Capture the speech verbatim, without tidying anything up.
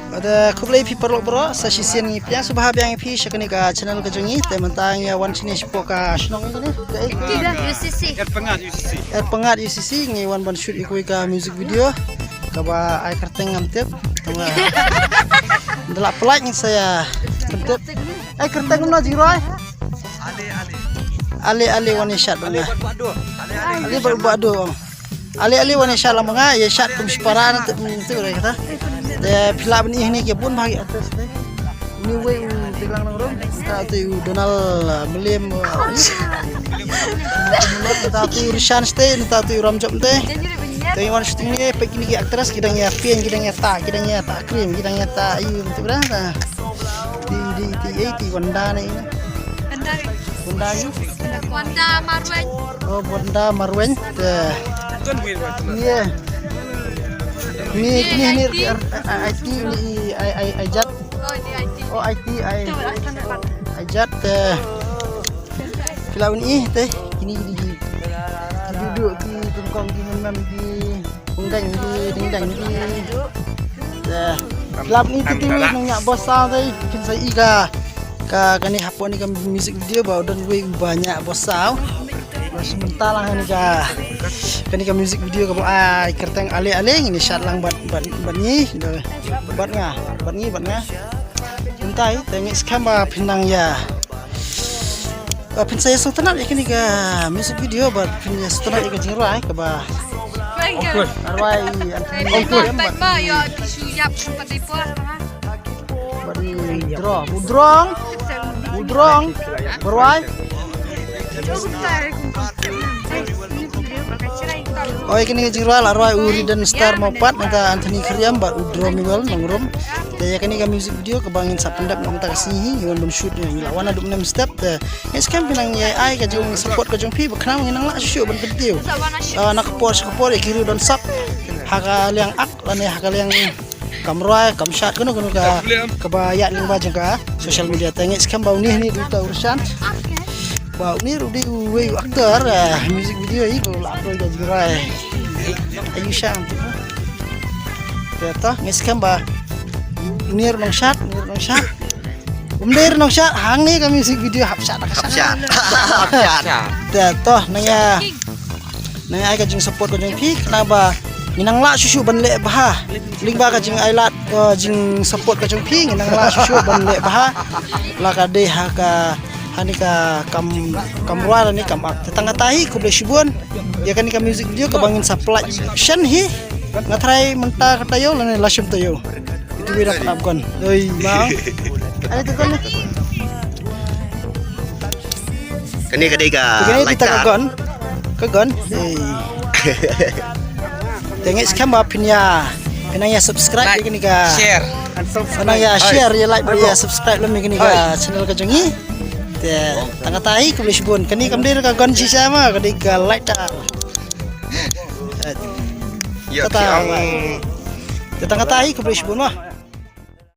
Bad khublei phi paralok baroh, sa shisien ngi pdiang sngewbha biang ïa phi sha kane ka channel ka jong ngi. Te mynta ngi wan shane shapoh ka shnong ïa kane ka, eh, Kida, U C C. Ed Pengat U C C. Ed Pengat U C C, ngi wan ban shoot ïa kawei ka music video kaba ai kyrteng ngam tip. Tang ba da lah pynlait ngin sa ïa pyntip. Ai kyrteng kumno Jingrwai? Ale ale wan ïa shad bad nga. Ale bad u Bah Dor. Ale ale wan ïa shad lang bad nga, ïa shad kum shipara na te, te rai kata. Te phi lah ban ïohi hangne ki bun bha ki artist te. Ni wei u Tiglang Nongrum, ta te u Donald, uh, Mlem, uh, ta te u Rishan Stay, ta te u Ramjop te. Te wan shooting ne, peit kine ki actress ki dang ïa pien, ki dang ïa ta, ki dang ïa ta cream, ki dang ïa ta, ayu, te bra ta. Ti, ti, ti, eh, ti Wanda ne. Wanda ni? Wanda Marweng. Oh, Wanda Marweng. Te. Ni, eh. Ni, ni, ni, I T. I T, ni, I, I, I Jat. Oh, ni I T. Oh, I T, I, I Jat, te. Phi lah ban ïohi te, kine ki, ki dukduk, ki tyngkong, ki mynmen, ki pungdeng, ki dingdeng, ki. Te phi lah ban ïohi te, te nongñiah boss sound te, phin sa ïohi ka, ka, kane hapoh kane ka music video ba u don uwei uba ñiah boss sound. Ba shu mynta lang kane ka, kane ka music video kaba ai kyrteng Ale Ale, ngin ïa shad lang bad, bad, bad ngi, bad nga, bad ngi, bad nga. Mynta te ngi skhem ba phin nang ïa Ba phin sa ïa sngewtynnat ïa kane ka music video, ba phin ïa sngewtynnat ïa ka jingrwai kaba. Rwai Anthony William bad i Dro. U Drong. U Drong. Ba rwai. Oi, kane ka jingrwai la rwai u Riden Star Mawpat, nangta Anthony Khyriem bad u Dro Miwel Nongrum. Te ïa kane ka music video kaba ngin sa pyndep mynta ka sngi hi, ngi wan ban shoot, ngi la wan haduh mynne mynstep te. Ngi skhem phin nang ïa ai ka jingsupport ka jong phi, ba khnang ngin nang lah shuh shuh ban kyntiew. Ah, na ka por sha ka por ïa ki riew don sap ha ka liang ak lane ha ka liang kam rwai kam shad kano kano ka, kaba ïaid lyngba jong ka social media. Te ngi skhem ba une une u ta u Roshan, ba une ruh u dei uwei u actor, ah, music video hi ba la upload ka jingrwai. Ayu shang. Te to ngi skhem ba une ruh nongshad, une ruh nongshad. Um dei ruh nongshad, hangne ka music video hap shad, hap shad. Hap shad. Te to nang ïa, nang ïa ai ka jingsupport ka jong phi, khnang ba ngin nang lah shuh shuh ban leh bha. Lyngba ka jingailad, eh, jingsupport ka jong phi, ngin nang lah shuh shuh ban leh bha. La ka dei ha ka, ha kane ka kam, kam rwai lane kam ak. Te tang kata hi, khublei shibun. Ïa kane ka music video kaba ngin sa pynlait shen hi. Nga tharai mynta ka taïew lane la shim taïew. Itu bida ka ap gon. Oi, ma. Ada tu gon. Kane ka dei ka, kane dei ta ka gon. Ka gon. Ei. Te ngi skhem ba phin ïa, phin nang ïa subscribe ïa kane ka, share. Phin nang ïa share, ïa like, ïa subscribe lem ïa kane ka channel ka jong ngi. Te tang kata hi, khublei shibun. Kane kam dei ka gon shisha ma, ka dei ka lighter. Ïa, kata. Te tang kata hi, khublei shibun ma.